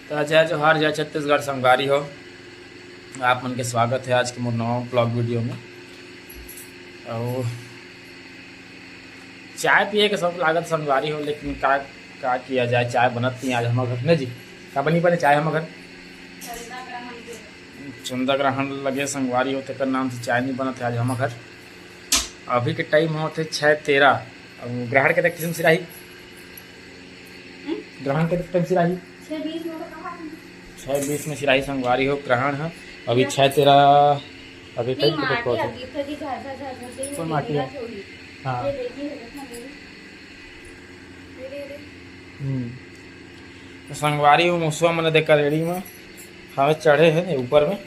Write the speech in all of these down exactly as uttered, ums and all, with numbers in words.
तो जय जोहार, जय छत्तीसगढ़ संगवारी हो, आप मन के स्वागत है आज के मोर नवा ब्लॉग वीडियो में। और चाय पिए के सब लागत संगवारी हो, लेकिन का का किया जाए, चाय बनत नहीं आज हमर घर ने जी। का बनी बने चाय हमर घर? चंदा ग्रहण लगे संगवारी हो, तेकर नाम से चाय नहीं बनत है आज हमर घर। अभी के टाइम होत है छः तेरह। अब ग्रहण के तक किसम सिराही? ग्रहण के तक टाइम सिराही? छः बीस में सिराही संगवारी हो ग्रहण है। अभी छः तेरह, अभी टाइम के तक होत है। कोई माटी है? हाँ। हम्म। तो संगवारी हो, मुसवा मन देख रेड़ी में हवे चढ़े है ऊपर में।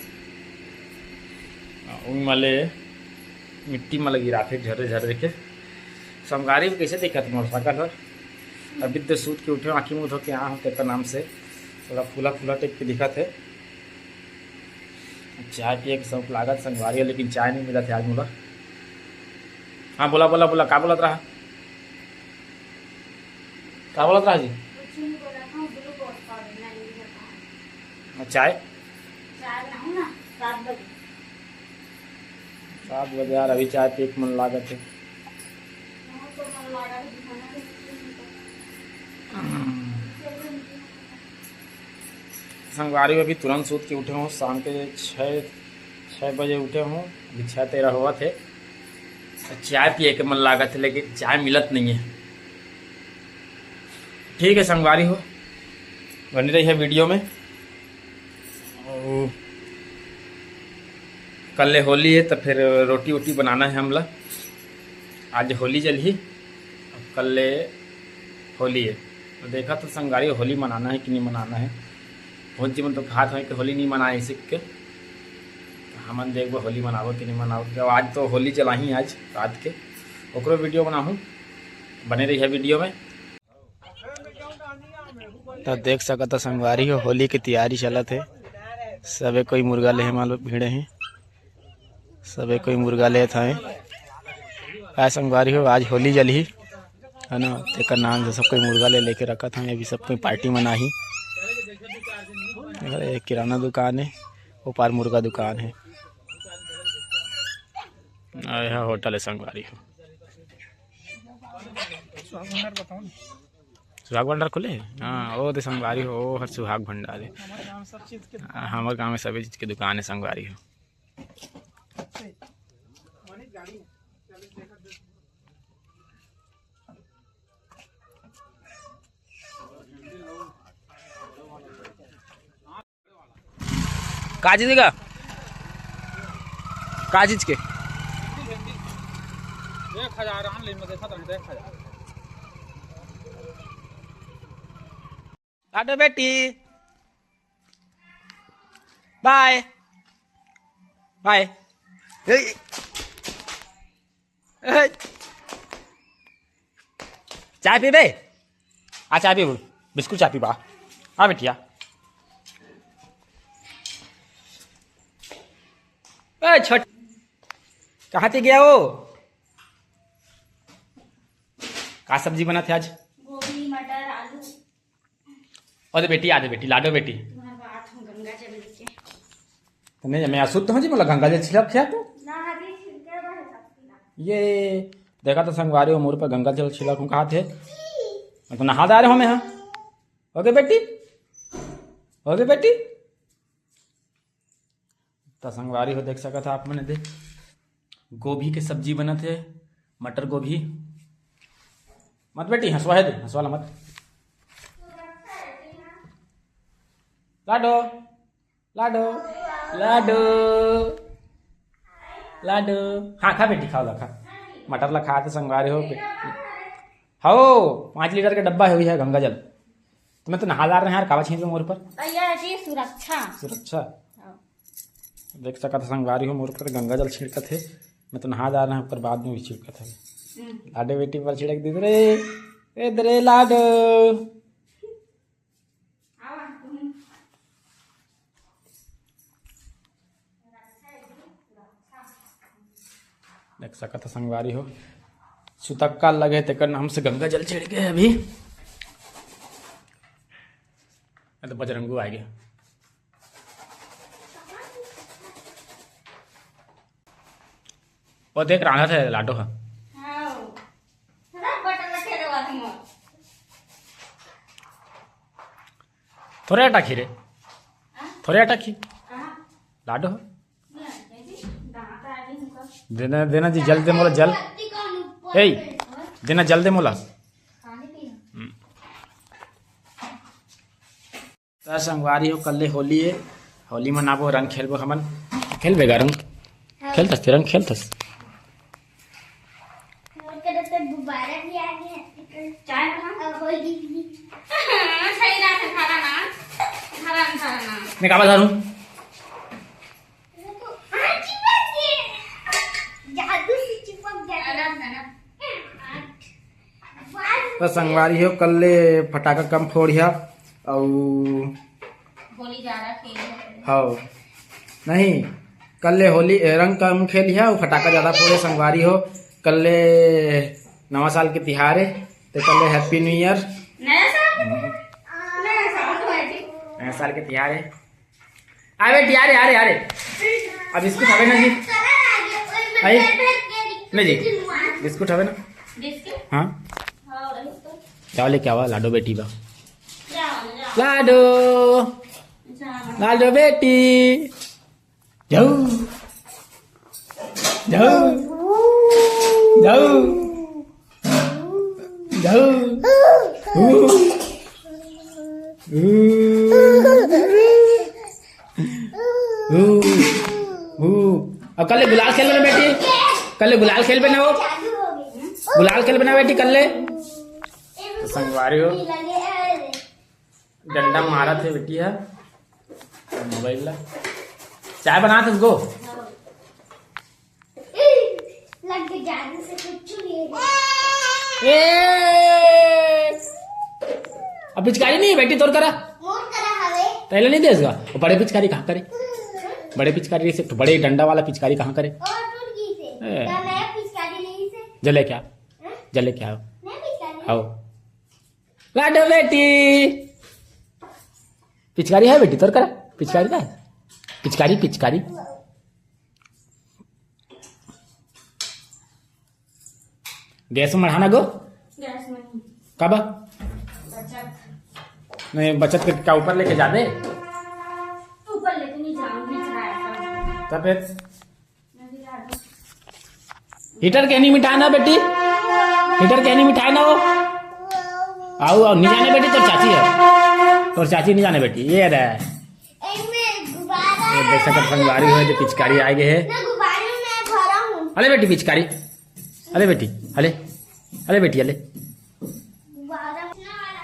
उन मले मिट्टी में लगी राखे झरे झरे के। संगवारी में कैसे दिखत मोर सकल हो? अभी तो सूत के उठे, आँखी मुँह धो के आ हो, तेकर नाम से थोड़ा फूला फूला टाइप के दिखत है। चाय पिए के शौक लागत संगवारी हो, लेकिन चाय नहीं मिलत है आज मोला। हाँ, बोला, बोला, बोला, का बोलत रहा? का बोलत रहा जी? कुछ नहीं बोला था, glucose powder नहीं मिला था। चाय? चाय बनाऊँ ना, सात बजे। सात बजे यार, अभी चाय पिए के मन लागत है। हाँ, तो मन लागत है, बिहान के निकल नहीं तो। संगवारी, अभी तुरंत सूत के उठे हूँ, शाम के छः, छः बजे उठे हूँ, अभी छः तेरह होवत है। तो चाय पिए के मन लागत है, लेकिन चाय मिलत नहीं है। ठीक है संगवारी हो, बनी रही है वीडियो में। और कल ले होली है, तो फिर रोटी वोटी बनाना है हमला। आज होली जलही, अब कल ले होली है। तो देखा तो संगवारी, होली मनाना है कि नहीं मनाना है। बहुत जी मन तो कहत हवे कि होली नहीं मनाए इसी के। तो हमन देखबो होली मनाबो कि नहीं मनाबो। तो आज तो होली जलाही, आज रात के ओकरो वीडियो बनाहूँ, बने रही है वीडियो में। तो देख सकत हो संगवारी हो, होली की तैयारी चलत है। सबे कोई मुर्गा लेहे वाला भिड़े हैं, सबे कोई मुर्गा लेत हवे। काय संगवारी हो, आज होली जलही है ना, तेकर नाम से सब कोई मुर्गा ले लेके रखत हवे। अभी सब कोई पार्टी मनाही। अरे, एक किराना दुकान है, वो पार मुर्गा दुकान है, और यहाँ होटल है संगवारी हो। सुहाग भंडार खुले हे? हाँ, वो दे संगवारी हो, वो हर सुहाग भंडार है। हाँ, हमर गाँव में सभी चीज के दुकान है संगवारी हो। का चीज का? का चीज के? एक हजार आन ले, मैं देखा था, एक हजार। लाडो बेटी, बाय बाय। ए, ए, चाय पीबे? आ, चाय पीबे, बिस्कुट चाय पीबा। आ बिटिया। ए छोट, कहाँ ते गया वो? का सब्जी बनत हे आज? गोभी, मटर, आलू। अरे बेटी, आ दे बेटी, लाडो बेटी। तुम्हार बात हम गंगा जल लेके। तो नहीं, मैं अशुद्ध हूँ जी, मोला गंगा जल छिड़क खिया तू। ना, अभी छिड़के हुआ है सब पीला। ये देखा तो संगवारी हो, मोर पर गंगा जल छिड़क हूँ कहा थे। मैं तो नहा जा रहे हो मैं, हाँ। ओके बेटी, ओके बेटी। त संगवारी हो, देख सकत ह आप मन दे, गोभी के सब्जी बनत हे, मटर गोभी। मत बेटी, हंसवा हे दे, हंसवा ला मत। लाडो, लाडो, लाडो, लाडो। खा, खा बेटी, खाव ला, खा। मटर ला खा त संगवारी हो। हाओ, पाँच लीटर के डब्बा हे, वही हे गंगा जल। तो मैं तो नहा जा रहे हैं यार, कावा छींच लो मोर पर। भैया जी, सुरक्षा। सुरक्षा। हाँ। देख सकत ह संगवारी हो, मोर पर गंगा जल छिड़कत हे। मैं तो नहा जा रहे हैं, ओकर बाद में भी छिड़कत हे। हम्म। लाडो बेटी पर छिड़क दे रे। ए दे रे लाडो। देख सकत ह संगवारी हो, सुतक्का लगे, तेकर नाम से गंगा जल छिड़के हे अभी। तो बजरंगू आ गया। वो देख, रांधत हे लाडो ह। हाँ। थोड़ा बटन लगे रे बात में। थोड़े आटा खी रे। हाँ? थोड़े आटा खी। हाँ। लाडो ह। देना, देना जी, जल दे मोला, जल। ए, देना, जल दे मोला। हम्म। त संगवारी हो, कल्ले होली हे, होली मनाबो, रंग खेलबो हमन। खेलबे गा रंग? हाँ। खेलथस ते रंग, खेलथस? मोर करा तो गुब्बारा भी आ गया। चाय बना। अब होली भी। हाँ, सही रात है, खाना ना। खाना ना, खाना ना। मैं काबा धरूं? वो तो आज चिपक गया। जादू से चिपक गया। आराम से ना। तो संगवारी हो, कल्ले फटाका कम फोड़िहा। अउ होली ज्यादा खेल। हव, नहीं, कल्ले होली, ए, रंग कम खेलिहा अउ फटाका ज्यादा फोड़े संगवारी हो। कल्ले नवा साल के तिहार हे, ते कल्ले Happy New Year। नया साल के तिहार? नया साल तो है जी। नया साल के तिहार हे। अरे बेटी, अरे, अरे, अरे। अब बिस्कुट हवे ना जी? आई? नहीं जी, बिस्कुट हवे ना? बिस्कुट? हाँ। हाँ, वही तो। क्या लेके आवा लाडो बेटी बा? जाओ, जाओ। लाडो। जाओ। लाडो बेटी। जाऊ। जाऊ। जाऊ। जाऊ। ऊ। ऊ। ऊ। ऊ। अब कल्ले गुलाल खेलबे ना बेटी, कल्ले गुलाल खेलबे ना वो, गुलाल खेलबे ना बेटी कल्ले। तो संगवारी हो, डंडा मारत हे बेटी ह मोबाइल ला। चाय बनात हस गो? लग के जादू से कुछ नहीं। ए! अब पिचकारी नहीं हे बेटी तोर करा? मोर करा हवे। पहले नहीं देस गा? वो बड़े पिचकारी कहाँ करे? बड़े पिचकारी से, बड़े डंडा वाला पिचकारी कहाँ करे? और टूट गई से। ए। तो नया पिचकारी नहीं से। जले क्या? हाँ? जले क्या? नया पिचकारी। आओ। लाडो बेटी। पिचकारी हे बेटी तोर करा? पिचकारी का हे? पिचकारी, पिचकारी। गैस में मढ़ाना गो? गैस में नहीं। काबर? बचत। नहीं, बचत के का ऊपर लेके जाबे? ऊपर लेके नहीं जाऊंगी, चढ़ाया था। तब फिर? नहीं, नहीं जाऊंगी। हीटर के नहीं मिटाए ना बेटी, हीटर के नहीं मिटाए ना वो। आओ, आओ, नहीं जाने बेटी, तोर चाची हे, तोर चाची नहीं जाने बेटी, ये रहे। इनमें गुब्बारा ये देख सकत हे, संगवारी हो, जो पिचकारी आ गए हे। मैं गुब्बारे में भरा हूँ। अले बेटी पिचकारी, अले बेटी, अले, अले बेटी, अले। गुब्बारा में वाला।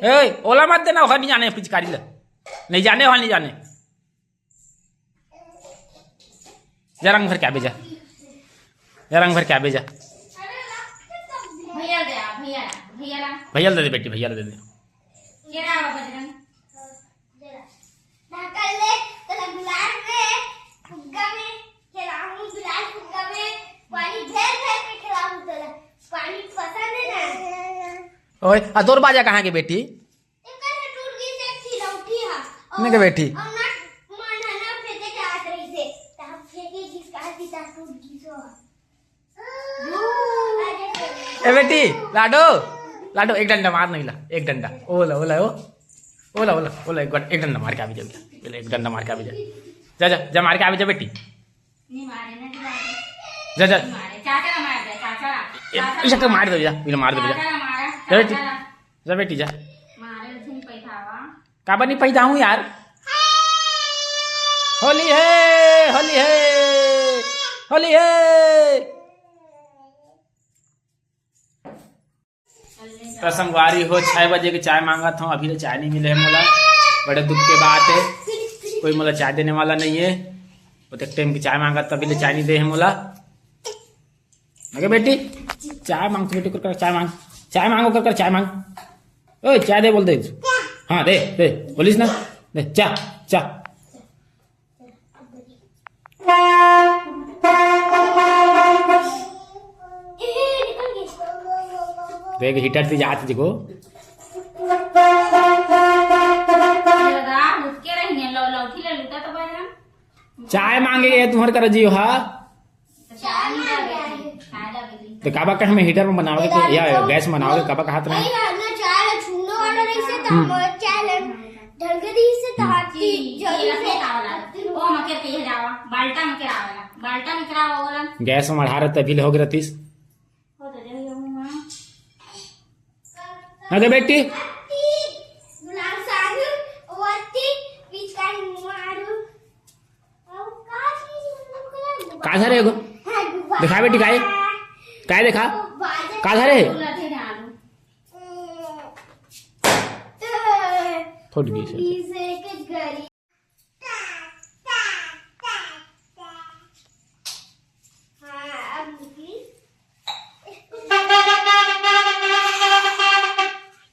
ए, ओला मत देना, ओखर नहीं जाने पिचकारी ला। नहीं जाने, ओखर नहीं जाने। जा रंग भर के आबे जा। जा रंग भर के आबे जा। भैया दे, भैया, भैया ला। भैया ला दे दे बेटी, भैया ला दे दे। ये रहा बजरंग। ढाका ले, तोला गुलाल में, फुग्गा में खेलाहूँ, गुलाल फुग्गा में पानी भर भर के खेलाहूँ तोला। पानी पसंद हे ना? ओए, आ तोर बाजा कहाँ के बेटी? एकर ह टूट गिस एक ठिलौठी ह। नहीं के बेटी। अउ नट मन ह ना फेंके के आत रहिस हे। तब फेंके गिस, काहे कि तब टूट गिस हो। ए बेटी, लाडो, लाडो, एक डंडा मार नहीं ला, एक डंडा। ओ ला, ओ ला, ओ। ओ ला, ओ ला, ओ ला, एक बार, एक डंडा मार के आबे जा, एक डंडा मार के आबे जा। जा, जा, जा मार के आबे जा बेटी। नहीं मारे, नहीं मारे। जा, जा। नहीं मारे, चाचा ना मार दे, चाचा ना। ए, चाचा इसे ना। मार दे जा, इला मार दे जा। चाचा ना मारा, जा बेटी। चाचा ना। जा बेटी, जा। मारे उठिन पैठावा। काबर नहीं पैदा हूँ यार? होली हे, होली हे, होली हे। त संगवारी हो, छह बजे के चाय मांगत हूँ, अभी ले चाय नहीं मिले हे मोला। बड़े दुख के बात हे, कोई मोला चाय देने वाला नहीं हे। वो तक टाइम की चाय मांगत, तभी ले चाय नहीं दे हे मोला। अगे बेटी, चाय मांग, बेटी, कर, कर, चाय मांग, चाय मांगो, कर, कर, चाय मांग। ओए, चाय दे, बोल दे। हाँ, दे, दे, बोलिस ना, दे, चा, चा। देख, हीटर से जात देखो। चाय मांगे गए तुम्हारे कर जियो हा। चाय नहीं मांगे। तो काबा कहे मैं हीटर में बनाओगे कि या गैस में बनाओगे, काबा कहात रहे? नहीं, हमने चाय ला छूने वाला नहीं से, तो हम चाय ले ढल के दी से, तो हाथ की जल्दी से। वो मके पी जावा, बाल्टा में करावला, बाल्टा में करावा बोला। गैस में मढ़ा रहे तभी ले हो गए रतीस। हो तो जाइए वहाँ। अरे बेटी। का धरे एगो? दिखा बेटी, काय? काय देखा? का धरे? फूट गई से।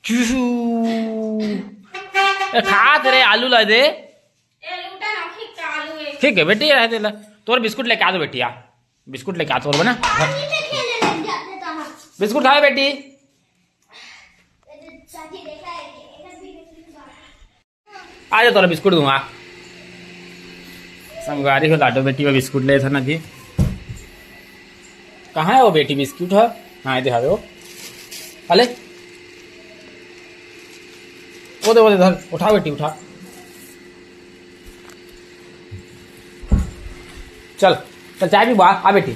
चूसू। ए, खात रे, आलू ला दे। ए, लूटा ना, ठीक है, आलू है। ठीक है बेटी, रह दे ला। तोर बिस्कुट लेके आ दो बेटी, आ। बिस्कुट लेके आ, तोर बना। पानी में खेले लग जाते तो हम। बिस्कुट खाओ बेटी। आ जा, तोला बिस्कुट दूंगा। संगवारी हो, लाडो बेटी वो बिस्कुट ले था ना जी। कहाँ है वो बेटी बिस्कुट है? हाँ, ये दिखावे वो। अले, वो दे, वो दे, धर, उठा बेटी, उठा। चल, चल, चाय पी बा, आ बेटी।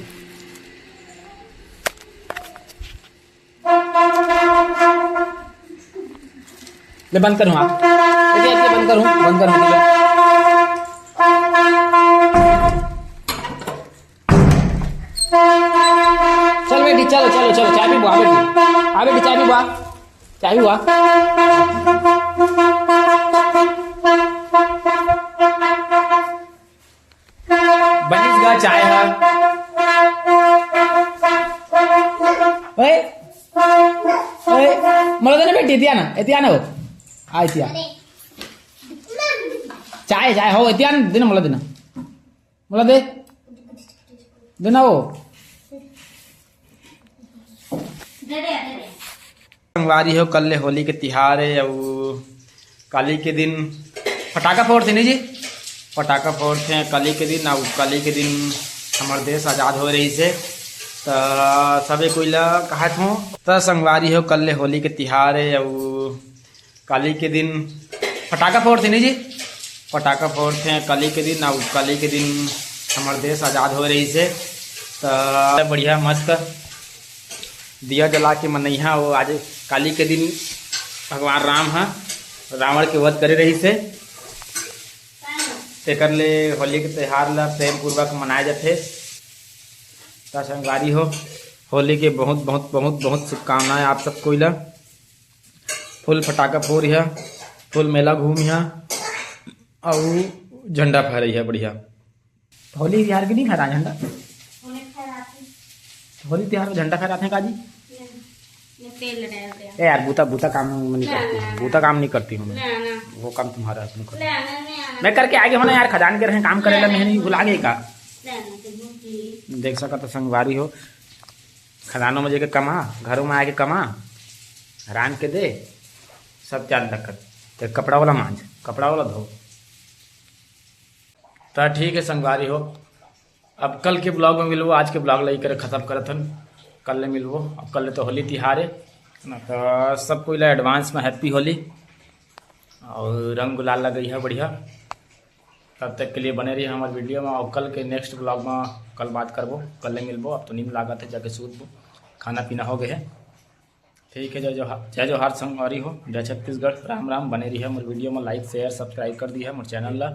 ले बंद करूँ, हाँ। एती, एती, बंद करूँ, बंद करूँ, ले। चल बेटी, चलो, चलो, चलो, चाय पी बुआ बेटी। आ बेटी, चाय पी बुआ। चाय पी बुआ। बनिस गा चाय ह। ओए, ओए, मोला दे ना बेटी, एती आ ना, एती आ ना हो। आ, एती आ। चाय, चाय हो, एती आ ना, दे ना, मोला दे ना। मोला दे। दे ना हो। संगवारी हो, कल ले होली के तिहार हे अउ काली के दिन फटाका फोड़थे नहीं जी, फटाका फोड़थे काली के दिन। अउ काली के दिन हमर देश आजाद हो रहिस हे, त सबे कोई ला कहत हों। त संगवारी हो, कल ले होली के तिहार हे अउ काली के दिन फटाका फोड़थे नहीं जी, फटाका फोड़थे काली के दिन। अउ काली के दिन हमर देश आजाद हो रहिस हे, त बढ़िया मस्त दिया जला के मनइहा। वो आज काली के दिन भगवान राम ह रावण के वध करे रहिस हे, तेकर ले होली के त्योहार ला प्रेम पूर्वक मनाए जाथे। त संगवारी हो, होली के बहुत, बहुत, बहुत, बहुत शुभकामनाएं आप सब कोई ला। फुल फटाका फोरिहा, फुल मेला घूमिहा, अउ झंडा फहरइहा बढ़िया। होली तिहार के नहीं फहरा झंडा? होली तिहार में झंडा फहराथे का जी? ए यार, बूता, बूता काम नहीं करती हूँ, बूता काम नहीं करती हूँ मैं। वो काम तुम्हारा है, तुम करो। मैं करके आगे होना यार, खदान के रहे काम करेला, मैं नहीं भुला गई का? देख सकत हो संगवारी हो, खदानों में जाके कमा, घरों में आके कमा, रांध के दे, सब चांद तक कर। ते कपड़ा वाला मांज, कपड़ा वाला धो। त ठीक है संगवारी हो, अब कल के ब्लॉग में मिलबो। आज के ब्लॉग ला इकरे खत्म करत हन, कल ले मिलबो। अब कल ले तो होली तिहार है ना, तो सब कोई ला एडवांस में हैप्पी होली। और रंग गुलाल लगई है बढ़िया। तब तक के लिए बने रहिए हमारे वीडियो में, और कल के नेक्स्ट ब्लॉग में कल बात करबो, कल ले मिलबो। अब तो नींद लागत है, जाके सूतबो, खाना पीना हो गए है। ठीक है, जय जोहार, जय जोहार संगवारी हो, जय छत्तीसगढ़, राम राम। बने रहिए हमारे वीडियो में, लाइक शेयर सब्सक्राइब कर दिया हमारे चैनल ला।